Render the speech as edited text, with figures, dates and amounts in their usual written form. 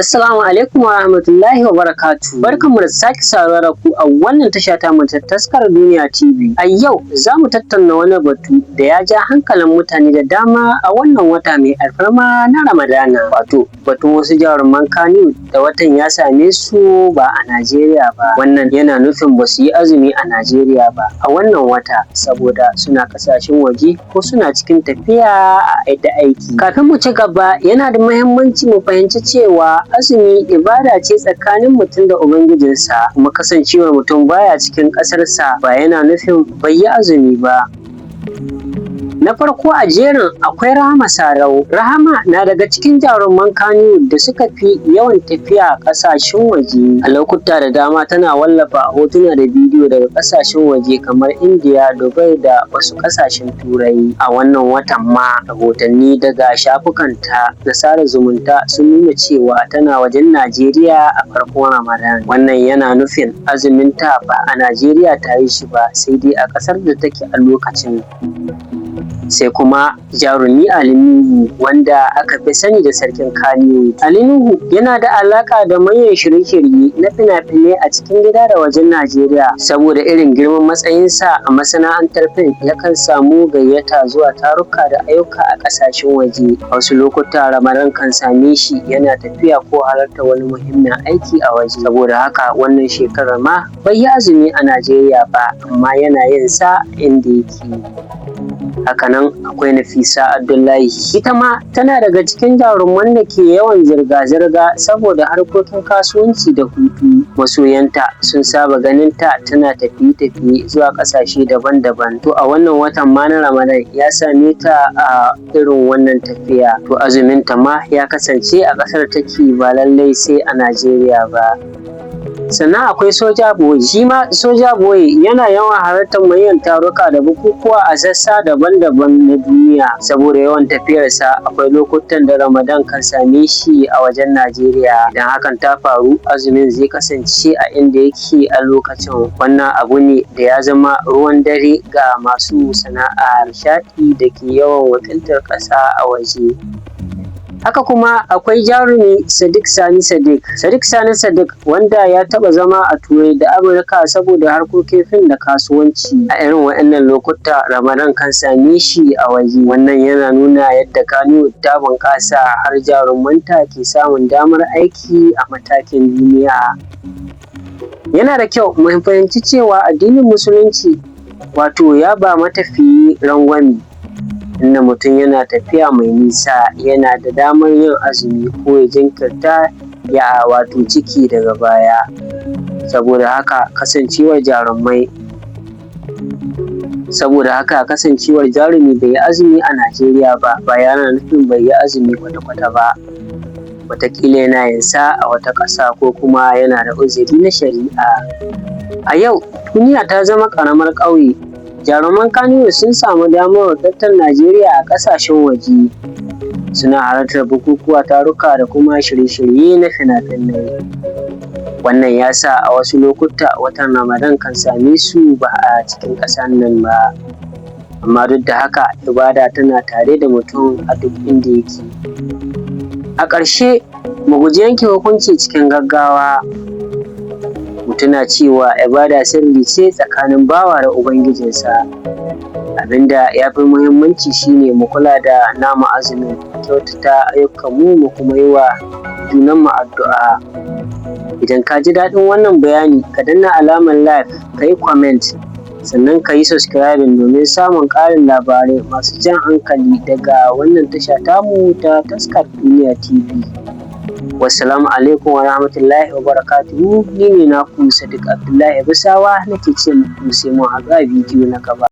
Assalamu alaikum wa rahmatullahi wa barakatuh. Barkanmu da sake saduwa da ku a wannan tasha tamu ta Taskar Duniya TV. A yau za mu tattauna wani batu da ya ja hankalin mutane da dama a wannan wata mai alfarma na Ramadana. Wato batun wasu jaruman Kannywood da watan ya same su ba a Najeriya ba. Wannan yana nufin ba su yi azumi a Najeriya ba a wannan wata saboda suna ƙasashen waje ko suna cikin tafiya da aiki. Kafin mu ci gaba, yana da muhimmanci mu fahimci cewa azumi ibada ce tsakanin mutum da Ubangijinsa, kuma kasancewar mutum baya cikin ƙasarsa ba yana nufin bai yi azumi ba. Na farko a jerin akwai Rahama Sadau. Rahama na daga cikin jaruman Kannywood da suka fi yawan tafiya ƙasashen waje. A lokuta da dama tana wallafa hotuna da bidiyo daga ƙasashen waje kamar Indiya, Dubai da wasu ƙasashen Turai. A wannan watan ma rahotanni daga shafukanta na sada zumunta sun nuna cewa tana wajen Najeriya a farkon Ramadan. Wannan yana nufin azuminta ba a Najeriya ta yi shi ba, sai dai a ƙasar da take a lokacin. Sai kuma jarumi Ali Nuhu, wanda aka fi sani da Sarkin Kannywood. Ali Nuhu yana da alaƙa da manyan shirye-shirye na fina-finai a cikin gida da wajen Najeriya. Saboda irin girman matsayinsa a masana'antar fim, yakan samu gayyata zuwa taruka da ayyuka a ƙasashen waje. A wasu lokuta Ramadan kan same shi yana tafiya ko halartar wani muhimmin aiki a waje. Saboda haka wannan shekarar ma bai yi azumi a Najeriya ba, amma yana yin sa inda yake. Hakanan akwai Nafisa Abdullahi, ita ma tana daga cikin jaruman da ke yawan zirga-zirga saboda harkokin kasuwanci da hutu. Masoyanta sun saba ganin ta tana tafiye-tafiye zuwa ƙasashe daban-daban. To a wannan watan ma na Ramadan ya same ta a irin wannan tafiya. To azuminta ma ya kasance a ƙasar take, ba lallai sai a Najeriya ba. Sannan akwai Soja Boy. Shi ma Soja Boy yana yawan halartar manyan taruka da bukukuwa a sassa daban-daban na duniya. Saboda yawan tafiyarsa, akwai lokutan da Ramadan kan same shi a wajen Najeriya. Idan hakan ta faru, azumin zai kasance a inda yake a lokacin. Wannan abu ne da ya zama ruwan dare ga masu sana'ar nishaɗi da ke yawan wakiltar ƙasa a waje. Haka kuma akwai jarumi Sadiq Sani Sadiq. Sadiq Sani Sadiq, wanda ya taɓa zama a Turai da Amurka saboda harkokin fim da kasuwanci. A irin waɗannan lokuta Ramadan kan same shi a waje. Wannan yana nuna yadda Kannywood ta bunƙasa har jarumanta ke samun damar aiki a matakin duniya. Yana da kyau mu fahimci cewa addinin Musulunci wato ya ba matafiyi rangwame. Inda mutum yana tafiya mai nisa, yana da damar yin azumi ko ya jinkirta ya wato cike daga baya. Saboda haka kasancewar jarumi bai yi azumi a Najeriya ba, ba yana nufin bai yi azumi kwata-kwata ba. Wataƙila yana yin sa a wata ƙasa ko kuma yana da uzuri na shari'a. A yau duniya ta zama ƙaramar ƙauye. Jaruman Kannywood sun samu damar wakiltar Najeriya a ƙasashen waje. Suna halartar bukukuwa, taruka da kuma shirye-shirye na fina-finai. Wannan ya sa a wasu lokuta watan Ramadan kan same su ba a cikin ƙasar nan ba. Amma duk da haka, ibada tana tare da mutum a duk inda yake. A ƙarshe, mu guji yanke hukunci cikin gaggawa. Mu tuna cewa ibada sirri ce tsakanin bawa da Ubangijinsa. Abin da ya fi muhimmanci shine mu kula da namu azumin, mu kyautata ayyukanmu, mu kuma yi wa junanmu addu'a. Idan ka ji daɗin wannan bayani, ka danna alamar like, ka yi comment, sannan ka yi subscribing domin samun ƙarin labarai masu jan hankali daga wannan tasha tamu ta Taskar Duniya TV. Wassalamu alaikum wa rahmatullahi wa barakatuhu. Ni ne naku Sadiq Abdullahi Bisawa, nake ce muku sai mun haɗu a bidiyo na gaba.